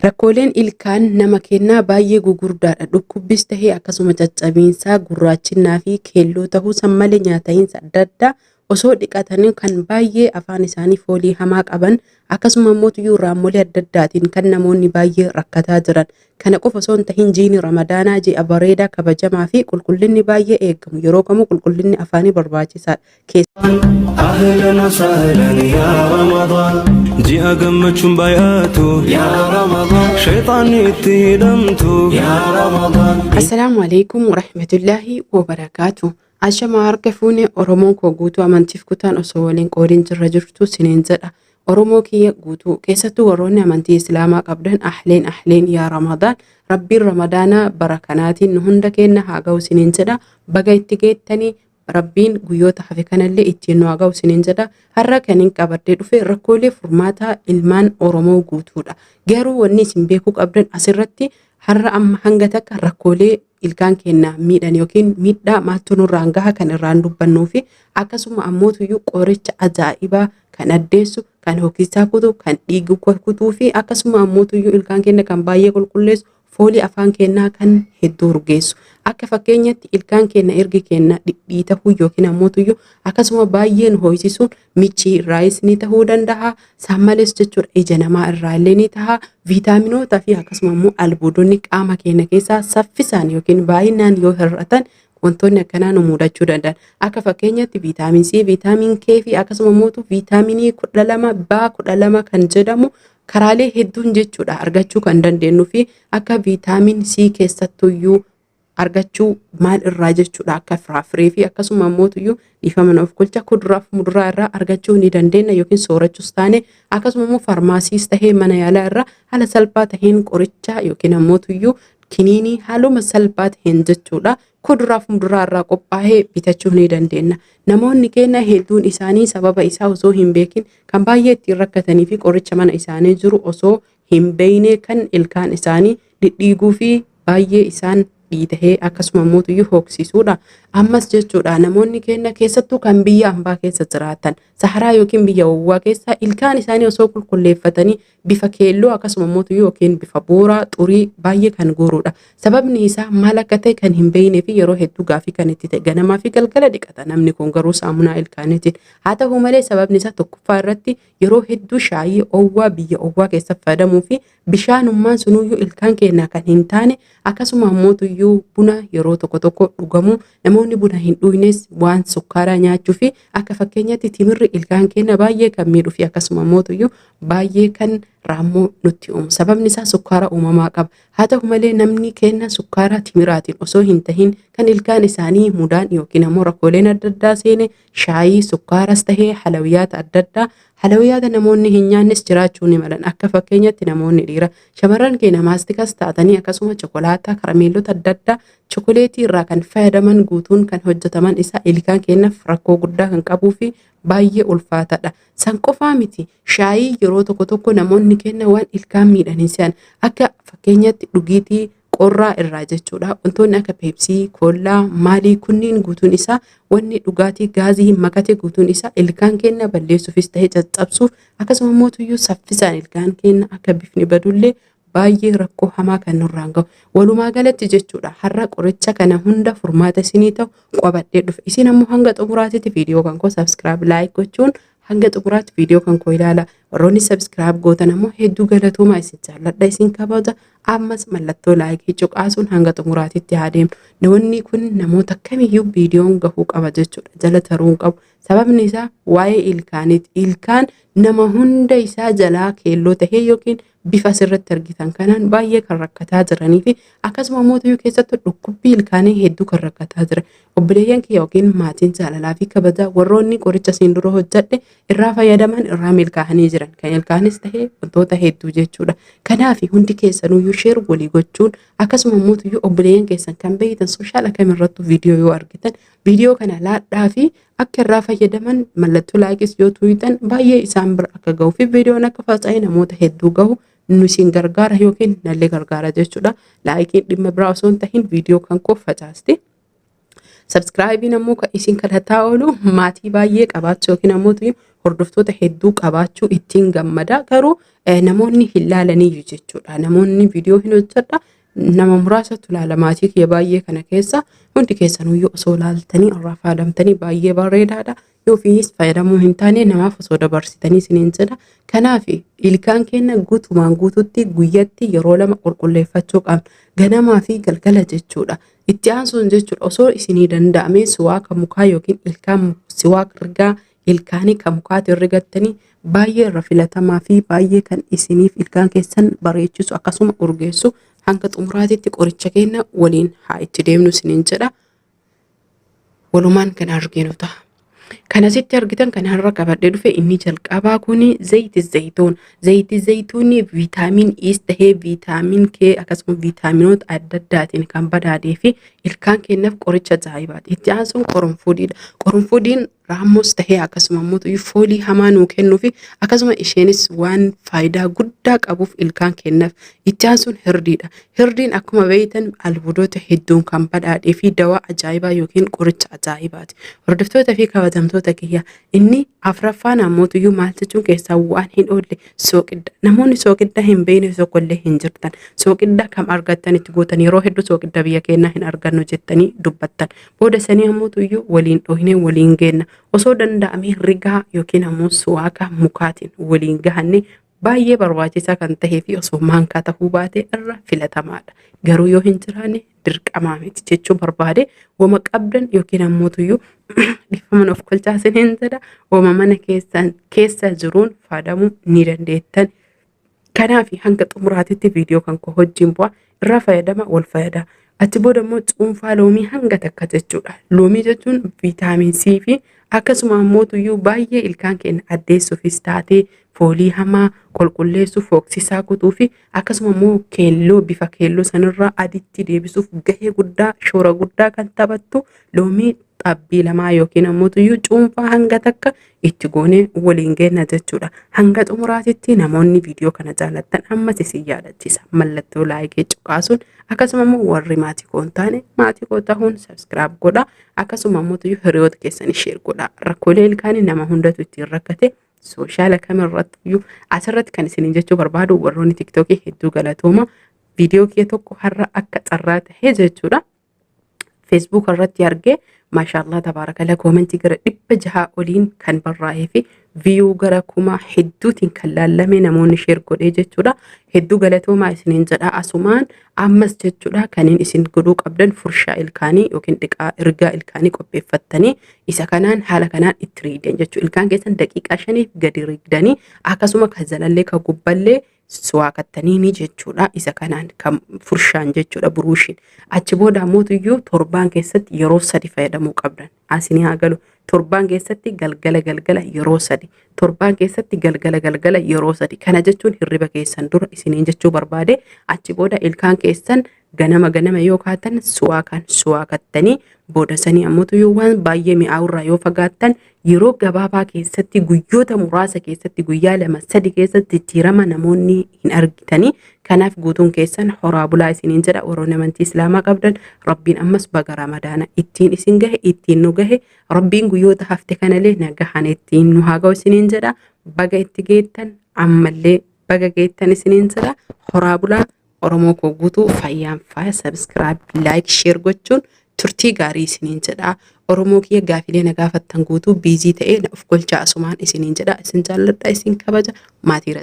Rakkooleen ilkaan nama kennaa baay'ee gugurdaadha. Dhukkubbis tahee akkasuma caccabiinsaa, gurraachinnaa fi keelloo tahuu san malee nyaata'iinsa adda addaa osoo dhiqatanii kan baay'ee afaan isaanii foolii hamaa qaban, akkasuma immoo tuyyuu raammolee adda addaatiin kan namoonni baay'ee rakkataa jiran. Kana qofa osoo hin tahin jiini Ramadaanaa ji'a bareedaa, kabajamaa fi qulqullinni baay'ee eegamu. Yeroo kamuu qulqullinni afaanii barbaachisaadha. Ahlan sahlan yaa Ramadaan, ji'a gammachuun baay'atu yaa Ramadaan, shayxaanni itti hidhamtu yaa Ramadaan. Assalaamu alaikum warahmatullaahi wabarakaatu. Ashama, harka fuune Oromoon koo guutuu, amantiif kutaan osoo waliin qoodiin jirra jirtu siniin jedha. Oromoo kiyya guutuu, keessattuu warroonni amantii Islaamaa qabdan, ahleen ahleen yaa Ramadaan. Rabbiin Ramadaana bara kanaatiin nu hunda kenna haa ga'u siniin jedha. Baga itti geettanii, Rabbiin guyyoota hafe kanallee ittiin nu haa ga'u siniin jedha. Har'a kan hin qabadhee dhufe rakkoolee furmaataa ilmaan Oromoo guutuudha. Garuu wanni isin beekuu qabdan asirratti, har'a amma hanga takka rakkoolee ilkaan keenya miidhan yookiin miidhaa maaltu nurraan gaha kan irraan dubbannuu fi akkasuma ammootuyyuu qoricha ajaa'ibaa kan addeessu, kan hokisaa kutu, kan dhiigu kutuu fi akkasuma ammootuyyuu ilkaan keenya kan baay'ee qulqulleessu, foolii afaan keenyaa kan hedduu urgeessu. Akka fakkeenyatti ilkaan keenya ergi keenya dhidhiitahuu yookiin ammootuyyuu akkasuma baay'ee nu ho'isisuun michii irraayis ni tahuu danda'a. Isaan malees jechuudha ija namaa irraa illee ni taha. Viitaaminoota fi akkasuma immoo albuudonni qaama keenya keessaa saffisaan yookiin baay'inaan yoo hir'atan wantoonni akkanaa nu mudachuu danda'an. Akka fakkeenyatti viitaamin C, viitaamin K fi akkasuma immoo viitaaminii 12, B12 kan jedhamu karaalee hedduun jechuudha argachuu kan dandeenyu fi akka viitaamin C keessattuyyuu argachuu maal irraa jechuudha, akka firaafiree fi akkasuma ammootuyyuu, dhiifama of golcha, kuduraa fi muduraa irraa argachuu ni dandeenya yookiin soorachuus taane akkasuma immoo faarmaasiis tahee mana yaalaa irraa haala salphaa taheen qoricha yookiin ammootuyyuu kiniinii haaluma salphaa taheen jechuudha kuduraa fi muduraa irraa qophaa'ee bitachuu ni dandeenya. Namoonni keenya hedduun isaanii sababa isaa osoo hin beekin kan baay'ee ittiin rakkatanii fi qoricha mana isaanii jiru osoo hin beekne kan ilkaan isaanii dhidhiiguu fi baay'ee isaan dhiitahee akkasuma mootuyyuu hooksisuudha. Ammas jechuudha namoonni keenya keessattuu kan biyya hambaa keessa jiraatan, Saharaa yookiin biyya owwaa keessa, ilkaan isaanii osoo qulqulleeffatanii bifa keelloo akkasuma mootuyyuu yookiin bifa booraa xurii baay'ee kan guuruudha. Sababni isaa maal akka ta'e kan hin beeknee fi yeroo hedduu gaafii kan itti ta'e, ganamaa fi galgala dhiqata namni kun garuu saamunaa ilkaaniitiin. Haa ta'u malee sababni isaa tokkoffaa irratti yeroo hedduu shaayii owwaa biyya owwaa keessa fayyadamuu fi bishaanummaan sunuyyuu ilkaan keenyaa kan hin taane, akkasuma ammootuyyuu buna yeroo tokko tokko dhugamu, namoonni buna hin dhugnes waan sukkaaraa nyaachuu fi akka fakkeenyatti timirri ilkaan keenya baay'ee kan miidhuu fi akkasuma ammootuyyuu baay'ee kan raammoo nutti uumu. Sababni isaa sukkaara uumamaa qaba. Haa ta'u malee namni keenya sukkaara timiraatiin osoo hin tahin kan ilkaan isaanii mudaan yookiin ammoo rakkooleen adda addaa seene shaayii sukkaaras tahee halawiyaata adda addaa, halawiyaata namoonni hin nyaannes jiraachuu ni malan. Akka fakkeenyatti namoonni dhiira, shamarran keenya maastikas taatanii akkasuma chokolaataa, karameellota adda addaa chokoleetii irraa kan fayyadaman guutuun kan hojjetaman isaa ilkaan keenyaaf rakkoo guddaa kan qabuu fi baay'ee ulfaataadha. San qofaa miti, shaayii yeroo tokko tokko namoonni keenya waan ilkaan miidhan hin se'an. Akka fakkeenyatti dhugiitii qorraa irraa jechuudha. Wantoonni akka peepsii, koollaa, maalii kunniin guutuun isaa, wanni dhugaatii gaazii makate guutuun isaa ilkaan keenya balleessuufis ta'e caccabsuuf, akkasuma mootuyyuu saffisaan ilkaan keenya akka bifni badullee baay'ee rakkoo hamaa kan nurraan gahu. Walumaa galatti jechuudha har'a qoricha kana hunda furmaata isinii ta'u qabadhee dhufe. Isin ammoo hanga xumuraatitti viidiyoo kan koo subscribe, like gochuun hanga xumuraatti viidiyoo kan koo ilaala. Warroonni subscribe gootan ammoo hedduu galatoomaa, isin jaalladha, isin kabaja. Ammas mallattoo like cuqaasuun hanga xumuraatitti haa deemnu. Namoonni kun namoota kamiyyuu viidiyoon gahuu qaba jechuudha. Jala taruu hin qabu. Sababni isaa waa'ee ilkaaniiti. Ilkaan nama hunda isaa jalaa keelloo tahee yookiin bifa asirratti argitan kanaan baay'ee kan rakkataa jiranii fi akkasuma mootuyyuu keessattuu dhukkubbii ilkaanii hedduu kan rakkataa jiran. Obboleeyyan kiyya yookiin maatiin jaalalaa fi kabajaa, warroonni qoricha siin dura hojjedhe irraa fayyadaman irraa milkaa'anii jiran. Kan ilkaanis tahee wantoota hedduu jechuudha. Kanaaf hundi keessanuyyuu share walii gochuun, akkasuma mootuyyuu obboleeyyan keessan kan beektan social kamirrattuu viidiyoo yoo argitan viidiyoo kana laadhaa fi akka irraa fayyadaman mallattoo likeis yoo tuuyitan baay'ee isaan bira akka gahuu fi viidiyoon akka faca'ee namoota hedduu gahu nu isin gargaara yookiin nallee gargaara jechuudha. Likeiin dhimma biraa osoo hin tahin viidiyoo kan koo facaasti. Subscribeiin ammoo kan isin kadhataa oolu maatii baay'ee qabaachuu yookiin ammoo Hordoftoota hedduu qabaachuu ittiin gammada. Garuu namoonni hin laalaniyyuu jechuudha. Namoonni viidiyoo hin hojjedha. Nama muraasatu laala maatii kiyya baay'ee kana keessa hundi keessanuyyuu osoo laaltanii irraa fayyadamtanii baay'ee bareedaadha. Yoo ofiis fayyadamuu hin taane namaaf osoo dabarsitanii isiniin jedha. Kanaaf ilkaan keenya guutumaan guututti guyyatti yeroo lama qulqulleeffachuu qabna. Ganamaa fi galgala jechuudha. Itti aansuun jechuudha osoo isinii danda'amee siwaaka mukaa yookiin ilkaan siwaaka rigaa ilkaanii kan mukaatiin rigattanii baay'ee irra filatamaa fi baay'ee kan isiniif ilkaan keessan bareechisu akkasuma urgeessu hanga xumuraatitti qoricha keenya waliin haa itti deemnu isiniin jedha. Walumaan kan arginu ta'a. Kan asitti argitan kan har'a qabadhee dhufe inni jalqabaa kuni zayiti zayituun. Zayiti zayituunii viitaamin E's tahee viitaamin K akkasuma viitaaminoota adda addaatiin kan badhaadhee fi ilkaan keenyaaf qoricha ajaa'ibaati. Itti aansuun qorunfuudiidha. Qorunfuudiin raammoos tahee akkasuma immoo foolii hamaa nuu kennuu fi akkasuma isheenis waan faayidaa guddaa qabuuf ilkaan keenyaaf. Itti aansuun hirdiidha. Hirdiin akkuma beektan albuudota hedduun kan badhaadhee fi dawaa ajaa'ibaa yookiin qoricha ajaa'ibaati. Hordoftoota fi kabajamtoota kiyya inni afraffaan ammootuyyuu maal jechuun keessaa waan hin oolle sooqidda. Namoonni sooqidda hin beekne tokkollee hin jirtan. Sooqidda kam argattan itti gootan yeroo hedduu sooqidda biyya keenyaa hin argannu jettanii dubbattan. Booda sanii ammootuyyuu waliin dhohinee waliin geenna. Osoo danda'amee rigaa yookiin ammoo suwaaka mukaatiin waliin gahanne baay'ee barbaachisaa kan tahee fi osoo maankaa tahuu baate irra filatamaadha. Garuu yoo hin jiraanne dirqamaa miti jechuu barbaade wama qabdan yookiin ammootuyyuu dhiifama of kolchaa isiniin jedha wama mana keessan keessa jiruun faadamuu ni dandeettan. Kanaaf hanga xumuraatitti viidiyoo kan koo wajjin bu'aa irraa fayyadama wal fayyada. Achi booda immoo cuunfaa loomii hanga takka jechuudha. Loomii jechuun viitaamin C fi akkasuma ammootuyyuu baay'ee ilkaan keenya addeessuufis taatee foolii hamaa qulqulleessuuf fooksisaa kutuu fi akkasuma immoo keelloo bifa keelloo sanirraa aditti deebisuuf gahee guddaa shoora guddaa kan taphattu loomii xabbii lamaa yookiin ammoo cuunfaa hanga takka itti goonee waliin geenna jechuudha. Hanga xumuraatitti namoonni viidiyoo kana jaallattan ammas isin yaadachiisa. Mallattoo laayikii cuqaasuun akkasuma immoo warri maatii koo hin taane maatii koo ta'uun subscribe godha. Akkasuma immoo hiriyoota keessanii share godha. Rakkoolee ilkaanii nama hundatu ittiin rakkate social kamirratti iyyuu asirratti kan isiniin jechuu barbaadu warroonni TikTokii hedduu galatooma. Viidiyoo kee tokko har'a akka carraa tahee jechuudha. Facebook irratti argee maashaallah tabaarakala koomentii gara 600 oliin kan barraa'ee fi view gara kuma hedduutiin kan laallame namoonni share godhee jechuudha. Hedduu galatoomaa isiniin jedha asumaan ammas jechuudha kaniin isin godhuu qabdan furshaa ilkaanii yookiin dhiqaa ergaa ilkaanii qopheeffattanii isa kanaan haala kanaan itti riigdan jechuudha. Ilkaan keessan daqiiqaa 5f gadi riigdanii akkasuma kan jalallee kan gubballee suwaakattanii jechuudha. Isa kanaan kan furshaan jechuudha buruushiin. Achi booda ammoo torbaan keessatti yeroo sadi fayyadamuu qabdan. Asinii haa galu torbaan keessatti galgala galgala yeroo sadi. Torbaan keessatti galgala galgala yeroo sadi. Kana jechuun hirriba keessan dura isiniin jechuu barbaade achi booda ilkaan keessan ganama ganama yoo kaatan suwaakaan suwaakattanii booda sanii ammoo waan baay'ee mi'aawurraa yoo fagaattan yeroo gabaabaa keessatti guyyoota muraasa keessatti guyyaa 2 3 keessatti jijjiirama namoonni hin argitanii. Kanaaf guutuun keessan horaa bulaa isiniin jedha. Warroonni amantii islaamaa qabdan rabbiin ammas baga ramadaana ittiin isin gahe ittiin nu gahe rabbiin guyyoota hafte kanallee nagahan ittiin nu haa ga'u isiniin jedha. Baga itti geettan ammallee baga geettan isiniin jedha. Horaa bulaa Oromoo koo guutuu fayyaan faaya subscribe like share gochuun turtii gaarii isiniin jedha. Oromoo kiyya gaafilee na gaafattan guutuu busy ta'ee na of golchaa asumaan isiniin jedha. Isin jaalladha isin kabaja maatii.